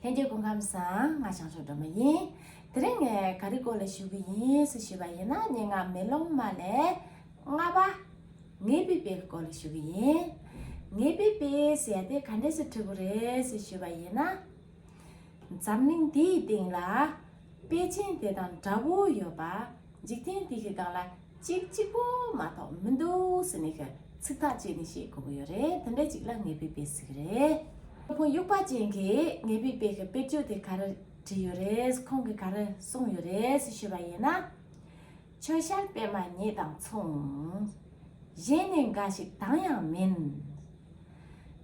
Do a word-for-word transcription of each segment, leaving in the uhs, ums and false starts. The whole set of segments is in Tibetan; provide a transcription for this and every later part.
ལྷན་རྒྱས་སྐུ་ཁམས་བཟང་། ང་བྱང་ཆུབ་སྒྲོལ་མ་ཡིན། དེ་རིང་ངས་ག་རེ་སྐོར་ལ་ཞུ་གི་ཡིན་ཟེར་ཞུས་པ་ཡིན་ན། སྙན་ངག་མེ་ལོང་མ་ལས་ལྔ་པ་ངེས་པའི་དཔེ་སྐོར་ལ་ཞུ་གི་ཡིན། ངེས་པའི་དཔེ་ཟེར་ཡ་དེ་ག་འདྲས་སེ་འབྲི་དགོས་རེད་ཟེར་ཞུས་པ་ཡིན་ན། འཛམ་གླིང་འདིའི་སྟེང་ལ་དཔེ་ཅན་དེ་དང་འདྲ་བོ་ཡོད་པ། འཇིག་རྟེན་འདི་གི་སྒང་ལ་གཅིག་གཅིག་པོ་མ་གཏོགས་མི་འདུག་ཟེར་ནས་ཀྱི་ཚིག་ཐག་བཅད་ནས་བཤད་དགོས་ཀྱི་ཡོད་རེད། དེ་འདྲ་ཅིག་ལ་ངེས་པའི་དཔེ་ཟེར་གྱི་རེད། སློབ་དཔོན་དབྱུག་པ་ཅན་གྱིས་ངེས་པའི་དཔེ་གི་དཔེར་བརྗོད་དེ་ག་རེ་བྲིས་ཡོད་རེད། ཁོང་གིས་ག་རེ་གསུངས་ཡོད་རེད་ཟེར་ཞུས་པ་ཡིན་ན། ཁྱོད་ཤར་པད་མ་ཉིད་དང་མཚུངས། གཞན་ནི་འགའ་ཞིག་དང་ཡང་མིན།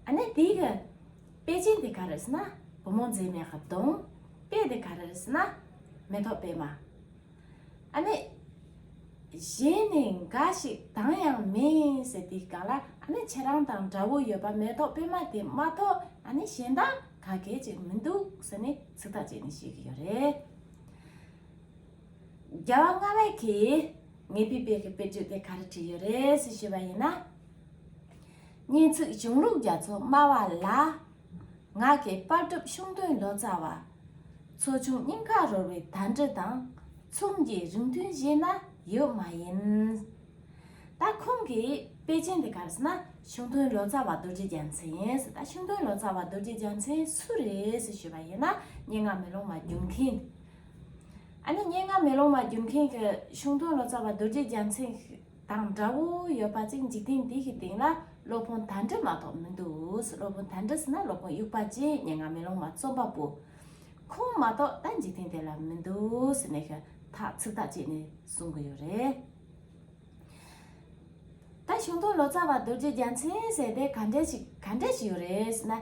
ཨ་ནི་དེའི་གི་དཔེ་ཅན་དེ་ག་རེ་ཟེར་ན་བུ་མོ་མཛེས་མའི་གི་གདོང་། དཔེ་དེ་ག་རེ་ཟེར་ན་མེ་ཏོག་པད་མ། ཨ་ནི། གཞན་ནི་འགའ་ཞིག་དང་ཡང་མིན་ཟེར་དེའི་སྒང་ལ། ཨ་ནི་ཁྱེད་རང་དང་འདྲ་བོ་ཡོད་པ་མེ་ཏོག་པད་མ་དེ་མ་གཏོགས་ཨ་ནི་གཞན་དག་ག་གེ་ཅིག་མི་འདུག་ཟེར་ནས་ཚིག་ཐག་བཅད་ནས་བཤད་ཀྱི་ཡོད་རེད། རྒྱལ་བ་ལྔ་པའི་གིས་ངེས་པའི་དཔེ་གི་དཔེར་བརྗོད་དེ་ག་རེ་བྲིས་ཡོད་རེད་ཟེར་ཞུས་པ་ཡིན་ན། སྙན་ཚིག་གཞུང་ལུགས་རྒྱ་མཚོ་སྨྲ་བ་ལ། ངག་གི་དཔལ་སྒྲུབ་ཤུང་སྟོན་ལོ་ཙཱ་བ། ཚོ་ཆུང་སྙིང་ཁ་རོལ་བའི་དར་འབྲི་དང་། མཚུངས་ཀྱི་རིགས་མཐུན་ཞེས་ན་ཡོད་མ་ཡིན། ད་ཁོང་གི་དཔེ་ཅན་དེ་ག་རེ་ཟེར་ན་ཤུང་སྟོན་ལོ་ཙཱ་བ་རྡོ་རྗེ་རྒྱལ་མཚན་ཡིན། ད་ཤུང་སྟོན་ལོ་ཙཱ་བ་རྡོ་རྗེ་རྒྱལ་མཚན་སུ་རེད་ཟེར་ཞུས་པ་ཡིན་ན། སྙན་ངག་མེ་ལོང་མ་བསྒྱུར་མཁན། ཨ་ནི་སྙན་ངག་མེ་ལོང་མ་བསྒྱུར་མཁན་གྱི་ཤུང་སྟོན་ལོ་ཙཱ་བ་རྡོ་རྗེ་རྒྱལ་མཚན་དང་འདྲ་བོ་ཡོད་པ་ཅིག་འཇིག་རྟེན་འདི་གི་སྟེང་ལ་སློབ་དཔོན་དར་འབྲི་མ་གཏོགས་མི་འདུག། སློབ་དཔོན་དར་འབྲི་ཟེར་ན་སློབ་དཔོན་དབྱུག་པ་ཅན་སྙན་ངག་མེ་ལོང་མ་རྩོམ་པ་པོ། ཁོང་མ་གཏོགས་ད་འཇིག་རྟེན་དེ་ལ་མི་འདུག་ཟེར་ནས་ཁ་ཐག་ཚིག་ཐག་བཅད་ནས་གསུང་གི་ཡོད་རེད། ད་ཤུང་སྟོན་ལོ་ཙཱ་བ་རྡོ་རྗེ་རྒྱལ་མཚན་ཟེར་དེ་ག་འདྲས་ཞིག་ག་འདྲས་ཞིག་ཡོད་རེད་ཟེར་ན།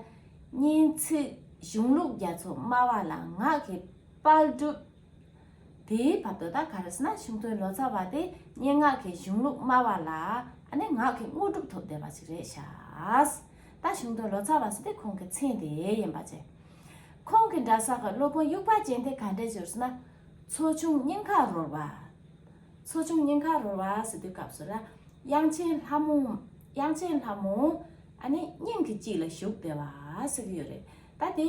སྙན་ཚིག་གཞུང་ལུགས་རྒྱ་མཚོ་སྨྲ་བ་ལ། ངག་གི་དཔལ་སྒྲུབ། དེའི་བར་དུ་ད་ག་རེ་ཟེར་ན་ཤུང་སྟོན་ལོ་ཙཱ་བ་དེ་སྙན་ངག་གི་གཞུང་ལུགས་སྨྲ་བ་ལ། ཨ་ནི་ངག་གི་དངོས་གྲུབ་ཐོབ་བསྡད་པ་ཞིག་རེད་ཤག། ད་ཤུང་སྟོན་ལོ་ཙཱ་བ་ཟེར་དེ་ཁོང་གི་མཚན་དེ་ཡིན་པ་བྱས། ཁོང་གི་འདྲ་ས་གི་སློབ་དཔོན་དབྱུག་པ་ཅན་དེ་ག་འདྲས་ཞིག་ཟེར་ན། ཚོ་ཆུང་སྙིང་ཁ་རོལ་བ། ཚོ་ཆུང་སྙིང་ཁ་རོལ་བ་ཟེར་དུས་སྐབས་སུ་ལ། དབྱངས་ཅན་ལྷ་མོ། དབྱངས་ཅན་ལྷ་མོ། ཨ་ནི་སྙིང་གི་དཀྱིལ་ལ་བཞུགས་བསྡད་པ་ཟེར་གྱི་ཡོད་རེད། ད་དེ་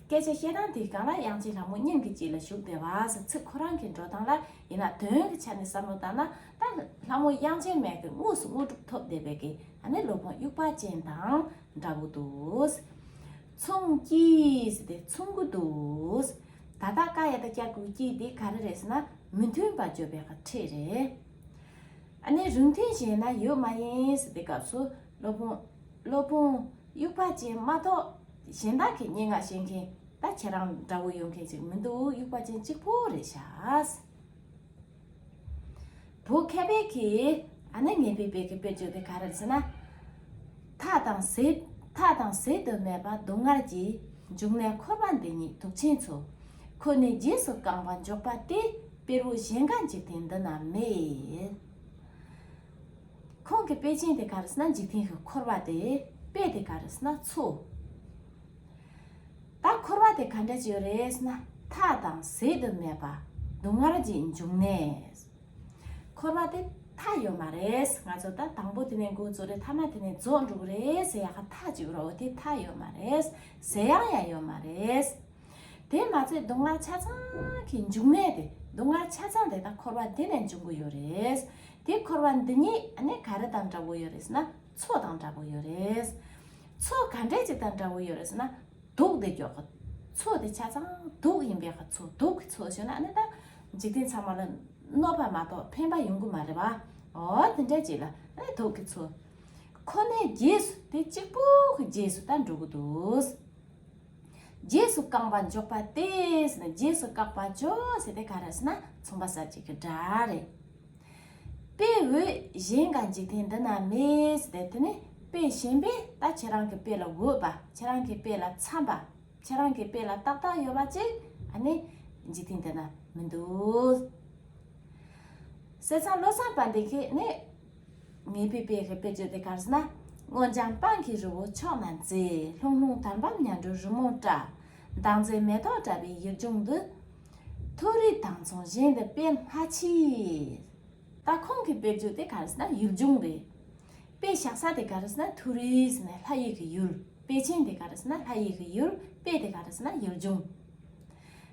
སྐད་ཆ་བཤད་སྟངས་དེའི་སྒང་ལ་དབྱངས་ཅན་ལྷ་མོ་སྙིང་གི་དཀྱིལ་ལ་བཞུགས་བསྡད་པ་ཟེར། ཚིག་ཁོ་རང་གི་འགྲོ་སྟངས་ལ་ཡིན་ན། དོན་གྱི་ཆ་ནས་བསམ་བློ་བཏང་ན་ད་ལྷ་མོ་དབྱངས་ཅན་མ་གི་དངོས་སུ་དངོས་གྲུབ་ཐོབ་བསྡད་པའི་གི་ཨ་ནི་སློབ་དཔོན་དབྱུག་པ་ཅན་དང་འདྲ་བོ་འདུག། མཚུངས་ཀྱི་ཟེར་དེ་མཚུངས་ཀྱི་འདུག། ད་ལྟ་ཀ་ཡ་བཏགས་ཀྱ་གི་ཀྱི་དེ་ག་རེ་རེད་ཟེར་ན་མི་མཐུན་པ་བརྗོད་པའི་གི་ཕྲད་རེད། ཨ་ནི་རིགས་མཐུན་ཞེས་ན་ཡོད་མ་ཡིན་ཟེར་དེ་སྐབས་སུ་སློབ་དཔོན། སློབ་དཔོན་དབྱུག་པ་ཅན་མ་གཏོགས་གཞན་དག་གི་སྙན་ངག་ཤེས་མཁན་ད་ཁྱེད་རང་འདྲ་བོ་ཡོད་མཁན་ཅིག་མི་འདུག། དབྱུག་པ་ཅན་གཅིག་པོ་རེད་ཤག། བོད་མཁས་པའི་གིས་ཨ་ནི་ངེས་པའི་དཔེ་གི་དཔེར་བརྗོད་དེ་ག་རེ་རེད་ཟེར་ན། ཐག་དང་ཟད། ཐག་དང་ཟད་དུ་མེད་པ་སྡུག་བསྔལ་གྱི། འབྱུང་གནས་འཁོར་བ་འདི་ཉིད་དུག་ཆེན་ཚོ། ཁོ་ནས་རྗེས་སུ་བསྐངས་པ་འཇོག་པ་སྟེ། དཔེ་རུ་གཞན་འགའ་འཇིག་རྟེན་འདི་ན་མེད། ཁོང་གི་དཔེ་ཅན་དེ་ག་རེ་ཟེར་ན་འཇིག་རྟེན་གྱི་འཁོར་བ་དེ། དཔེ་དེ་ག་རེ་ཟེར་ན་མཚོ། ད་འཁོར་བ་དེ་ག་འདྲ་ཅིག་ཡོད་རེད་ཟེར་ན། ཐག་དང་ཟད་དུ་མེད་པ་སྡུག་བསྔལ་གྱི་འབྱུང་གནས། འཁོར་བ་དེ་མཐའ་ཡོད་མ་རེད། ང་ཚོ་ད་དང་པོ་དེ་ནས་འགོ་བཙུགས་རེད། ཐ་མ་དེ་ནས་རྫོགས་འགྲོ་གི་རེད་ཟེར་ཡག་ག་ཐག་ཅིག་རོ། དེ་མཐའ་ཡོད་མ་རེད། ཟད་ཡག་ཡང་ཡོད་མ་རེད། དེ་མ་ཚད་སྡུག་བསྔལ་ཆ་ཚང་གི་འབྱུང་གནས་དེ། སྡུག་བསྔལ་ཆ་ཚང་དེ་ད་འཁོར་བ་དེ་ནས་འབྱུང་གི་ཡོད་རེད། དེ་འཁོར་བ་འདི་ཉིད་ཨ་ནི་ག་རེ་དང་འདྲ་བོ་ཡོད་རེད་ཟེར་ན་མཚོ་དང་འདྲ་བོ་ཡོད་རེད། མཚོ་ག་འདྲས་ཅིག་དང་འདྲ་བོ་ཡོད་རེད་ཟེར་ན། དུག་དེ་མགྱོགས་གི། མཚོ་དེ་ཆ་ཚང་དུག་ཡིན་པའི་གི་མཚོ། དུག་གི་མཚོ་ཞུ་ན་ཨ་ནི་ད་འཇིག་རྟེན་ཚང་མ་ལ་གནོད་པ་མ་གཏོགས་ཕན་པ་ཡོང་གི་མ་རེད་པ། འོ་དེ་འདྲས་ཅིག་ལ་ཨ་ནི་དུག་གི་མཚོ། ཁོ་ནས་རྗེས་སུ། དེ་གཅིག་པོ་གི་རྗེས་སུ་ད་འགྲོ་གི་འདུག། རྗེས་སུ་བསྐངས་པ་འཇོག་པ་སྟེ་ཟེར་ན། རྗེས་སུ་བཀག་པ་འཇོག་ཟེར་དེ་ག་རེ་ཟེར་ན་མཚུངས་པ་གསལ་བྱེད་ཀྱི་སྒྲ་རེད། དཔེ་འོས་གཞན་འགའ་འཇིག་རྟེན་འདི་ན་མེད་ཟེར་ཏེ། དེ་ནི་དཔེ་གཞན་པས་ད་ཁྱེད་རང་གི་དཔེ་ལ་འོས་པ། ཁྱེད་རང་གི་དཔེ་ལ་འཚམ་པ། ཁྱེད་རང་གི་དཔེ་ལ་ཏག་ཏག་ཡོད་པ་ཅིག་ཨ་ནི་འཇིག་རྟེན་འདི་ན་མི་འདུག། ཟས་གཙང་བློ་བཟང་དཔལ་ལྡན་གྱིས་ནི་ངེས་པའི་དཔེ་གི་དཔེ་བརྗོད་དེ་ག་རེ་ཟེར་ན། སྔོ་ལྗང་སྤང་གི་རི་བོ་ཕྱོགས་ན་མཛེས། ལྷུང་ལྷུང་དར་འབབ་ཉ་འབྲུ་རི་མོ་བཀྲ། མདངས་མཛེས་མེ་ཏོག་བཀྲ་བའི་ཡུལ་ལྗོངས་འདི། མཐོ་རིས་དྭངས་མཚོ་བཞིན་དུ་དཔེ་སྣ་མཆིས། ད་ཁོང་གི་དཔེ་བརྗོད་དེ་ག་རེ་ཟེར་ན་ཡུལ་ལྗོངས་རེད། དཔེ་བཞག་ས་དེ་ག་རེ་ཟེར་ན་མཐོ་རིས་ཟེར་ན་ལྷ་ཡི་གི་ཡུལ། དཔེ་ཅན་དེ་ག་རེ་ཟེར་ན་ལྷ་ཡི་གི་ཡུལ། དཔེ་དེ་ག་རེ་ཟེར་ན་ཡུལ་ལྗོངས།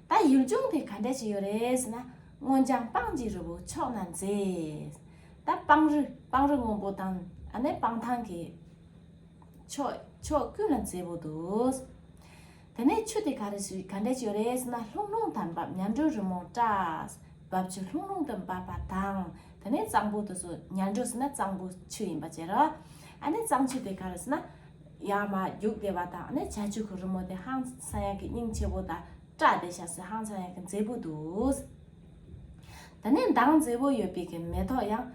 ད་ཡུལ་ལྗོངས་དེ་ག་འདྲ་ཞིག་ཡོད་རེད་ཟེར་ན། སྔོ་ལྗང་སྤང་གི་རི་བོ་ཕྱོགས་ན་མཛེས། ད་སྤང་རི་སྤང་རི་སྔོན་པོ་དང་ཨ་ནི་སྤང་ཐང་གི་ཕྱོགས་ཕྱོགས་ཀུན་ལ་མཛེས་པོ་འདུག་དེ་ནས་ཆུ་དེ་ག་རེ་ཞིག་ག་འདྲ་ཞིག་ཡོད་རེད་ཟེར་ན། ལྷུང་ལྷུང་དང་འབབ། ཉ་འབྲུག་རི་མོ་བཀྲ། འབབ་ཆུ་ལྷུང་ལྷུང་དུ་འབབ་པ་དང་། དེ་ནས་གཙང་པོ་དེ་ཚོ། ཉ་འབྲུག་ཟེར་ན་གཙང་པོ་ཆུ་ཡིན་པ་བྱས་ར། ཨ་ནི་གཙང་ཆུ་དེ་ག་རེ་ཟེར་ན། ཡར་མར་རྒྱུག་བསྡད་པ་དང་། ཨ་ནི་བྱ་ཆུ་གི་རི་མོ་དེ་ཧང་སང་ཡག་གི་སྙིང་རྗེ་པོ་དང་བཀྲ་བསྡད་ཤག་ཟེར། ཧང་སང་ཡག་གི་མཛེས་པོ་འདུག་དེ་ནས་མདངས་མཛེས་པོ་ཡོད་པའི་གི་མེ་ཏོག་ཡང་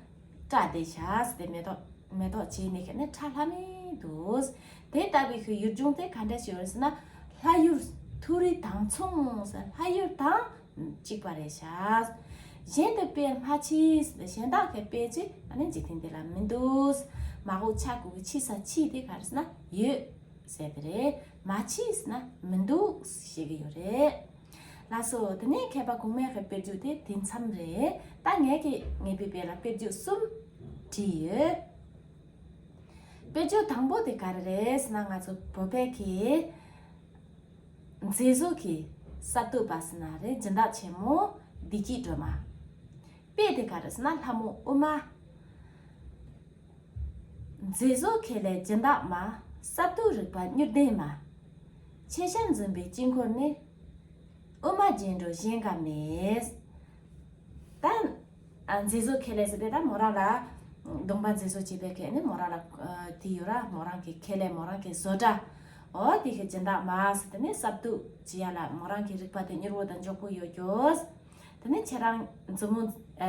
བཀྲ་བསྡད་ཤག་ཟེར། དེ་མེ་ཏོག་མེ་ཏོག་བྱས་ནས་ཁ་ནས་ཁྲ་ལྷམ་མེ་འདུག་དེ་ལྟ་བུའི་གི་ཡུལ་ལྗོངས་དེ་ག་འདྲ་ཞིག་ཡོད་རེད་ཟེར་ན། ལྷ་ཡུལ་མཐོ་རིས་དང་མཚུངས་ཟེར། ལྷ་ཡུལ་དང་གཅིག་པ་རེད་ཤག་གཞན་དུ་དཔེ་མ་མཆིས་ཟེར། གཞན་དག་གི་དཔེ་ཅིག་ཨ་ནི་འཇིག་རྟེན་འདི་ལ་མི་འདུག་མ་འོག་ཆ་གོ་གི་མཆིས་ས། མཆིས་དེ་ག་རེ་ཟེར་ན་ཡོད་ཟེར་དེ་རེད། མ་མཆིས་ཟེར་ན་མི་འདུག་ཞེས་ཀྱི་ཡོད་རེད། ལགས་སོ། དེ་ནས་མཁས་པ་གོང་མའི་གི་དཔེར་བརྗོད་དེ་དེ་མཚམས་རེད། ད་ངས་ཀྱི་ངེད་པའི་དཔེ་ལ་དཔེར་བརྗོད་གསུམ་བྲིས་ཡོད། དཔེར་བརྗོད་དང་པོ་དེ་ག་རེ་རེད་ཟེར་ན། ང་ཚོ་བོད་པའི་གི་མཛེས་བཟོ་གི་གསར་གཏོད་པ་ཟེར་ན་རེད། སྦྱིན་བདག་ཆེན་མོ་བདེ་སྐྱིད་སྒྲོལ་མ། དཔེ་དེ་ག་རེ་ཟེར་ན་ལྷ་མོ་ཨུ་མ། མཛེས་བཟོ་ཁེ་ལས་སྦྱིན་བདག་མ། གསར་གཏོད་རིག་པ་མྱུར་ལྡན་མ། མཆེད་བྱ་འཛིན་པའི་དཀྱིལ་འཁོར་ནི། ཨུ་མ་རྒྱན་སྤྲོས་གཞན་འགའ་མེད། ད་ཨ་མཛེས་བཟོ་ཁེ་ལས་ཟེར་དེ་ད་མོ་རང་ལ་གདོང་པ་མཛེས་བཟོ་བྱེད་པའི་ཁེ་ནི་མོ་རང་ལ་ཨ་དེ་ཡོད་ར། མོ་རང་གི་ཁེ་ལས་མོ་རང་གི་བཟོ་གྲྭ། འོ་དེ་གི་སྦྱིན་བདག་མ་ཟེར་དེ་ནི་གསར་གཏོད་བྱེད་ཡ་ལ་མོ་རང་གི་རིག་པ་དེ་མྱུར་བོ་དང་མགྱོགས་པོ་ཡོད་རྒྱུ། དེ་ནི་ཁྱེད་རང་མཛུབ་མོ་ཨ་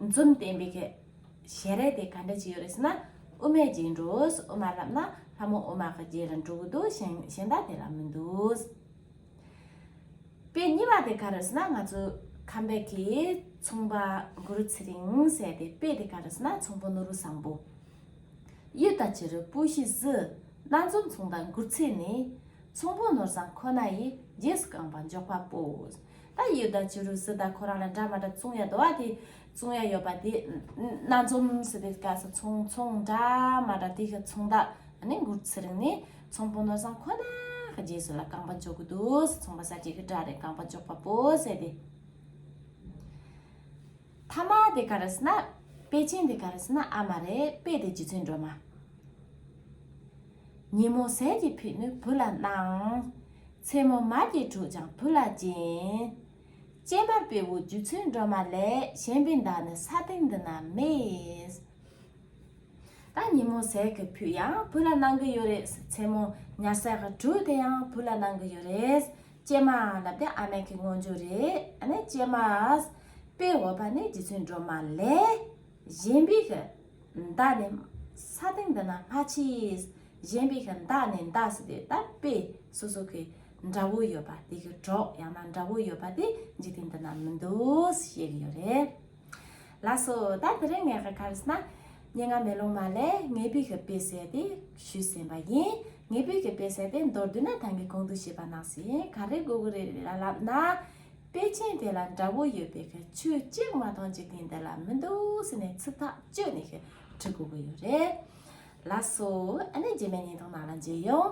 མཛུབ་བསྟན་པའི་ཁེ། ཞལ་རས་དེ་ག་འདྲ་ཅིག་ཡོད་རེད་ཟེར་ན། ཨུ་མའི་རྗེས་འགྲོ། ཨུ་མ་ལབ་ན་ལྷ་མོ་ཨུ་མ་གི་རྗེས་ལ་འགྲོ་གི་འདུག་གཞན་གཞན་དག་དེ་ལ་མི་འདུག་དཔེ་གཉིས་པ་དེ་ག་རེ་ཟེར་ན། ང་ཚོ་ཁམས་པའི་གི་ཚོང་པ་གུ་རུ་ཚེ་རིང་ཟེར་དེ། དཔེ་དེ་ག་རེ་ཟེར་ན། ཚོང་པོ་ནོར་བུ་བཟང་པོ། གཡུ་དང་བྱུ་རུ་སྤོས་ཤིང་གཟི། སྣ་འཛོམས་ཚོང་བདག་མགུར་ཚེ་ནི། ཚོང་པོ་ནོར་བཟང་ཁོ་ན་ཡི། རྗེས་སུ་རྐང་པ་འཇོག་པ་པོ། ད་གཡུ་དང་བྱུ་རུ་གཟི་དང་ཁོ་རང་ལ་འདྲ་མ་འདྲ་བཙོང་ཡ་འདུག་བ། དེ་བཙོང་ཡ་ཡོད་པ་དེ། སྣ་འཛོམས་ཟེར་དེ་སྐབས་སུ་ཚོང་ཚོང་འདྲ་མ་འདྲ་དེ་གི་ཚོང་བདག་ཨ་ནི་མགུར་ཚེ་རིང་ནི་ཚོང་པོ་ནོར་བཟང་ཁོ་ན་གི་རྗེས་སུ་ལ་རྐང་པ་འཇོག་གི་འདུག་ཚོང་པ་ས་སྐྱེས་ཀྱི་སྒྲ་རེད། རྐང་པ་འཇོག་པ་པོ་ཟེར་དེ། ཐ་མ་དེ་ག་རེ་ཟེར་ན། དཔེ་ཅན་དེ་ག་རེ་ཟེར་ན་ཨ་མ་རེད། དཔེ་དེ་རྗེ་བཙུན་སྒྲོལ་མ། ཉིན་མོ་ཟས་ཀྱི་ཕུད་ནི་བུ་ལ་གནང་། མཚན་མོ་མར་གྱི་གྲོགས་ཀྱང་བུ་ལ་སྦྱིན། སྤྱན་མར་སྤྲེའུ་རྗེ་བཙུན་སྒྲོལ་མ་ལས། གཞན་པའི་མདའ་ནི་ས་སྟེང་འདི་ན་མེད། ད་ཉིན་མོ་ཟས་ཀྱི་ཕུད་ཡང་བུ་ལ་གནང་གི་ཡོད་རེད། མཚན་མོ་ཉལ་སའི་གྲོ་དེ་ཡང་བུ་ལ་གནང་གི་ཡོད་རེད། སྤྱན་མ་ལབ་དེ་ཨ་མའི་གི་ངོ་སྦྱོར་རེད། ཨ་ནི་སྤྱན་མ། དཔེ་འོས་པ་ནི་རྗེ་བཙུན་སྒྲོལ་མ་ལས། གཞན་པའི་གི་མདའ་ནི་ས་སྟེང་འདི་ན་མ་མཆིས། གཞན་པའི་གི་མདའ་ནི་མདའ་ཟེར་དེ་ད་དཔེ་སོ་སོ་གི་འདྲ་བོ་ཡོད་པ་དེ་གི་གྲོགས་ཡང་ན་འདྲ་བོ་ཡོད་པ་དེ་འཇིག་རྟེན་འདི་ན་མི་འདུག་ཞེས་ཀྱི་ཡོད་རེད། ལགས་སོ། ད་དེ་རིང་ངས་ག་རེ་ཟེར་ན། སྙན་ངག་མེ་ལོང་མ་ལས་ངེས་པའི་གི་དཔེ་ཟེར་དེ་ཞུས་ཟིན་པ་ཡིན། ངེས་པའི་གི་དཔེ་ཟེར་དེ་མདོར་བསྡུས་ན་ད་ངས་གོང་དུ་ཞུས་པ་ནང་བཞིན་ག་རེ་དགོས་ཀྱི་རེད་ལབ་ན། དཔེ་ཅན་དེ་ལ་འདྲ་བོ་ཡོད་པའི་གི་ཆོས་གཅིག་མ་གཏོགས་འཇིག་རྟེན་འདི་ལ་མི་འདུག་ཟེར་ནས་ཚིག་ཐག་གཅོད་ནས་གི་འབྲི་དགོས་ཀྱི་ཡོད་རེད། ལགས་སོ། ཨ་ནི་རྗེས་མའི་བརྙན་ཐུང་ནང་ལ་མཇལ་ཡོང་།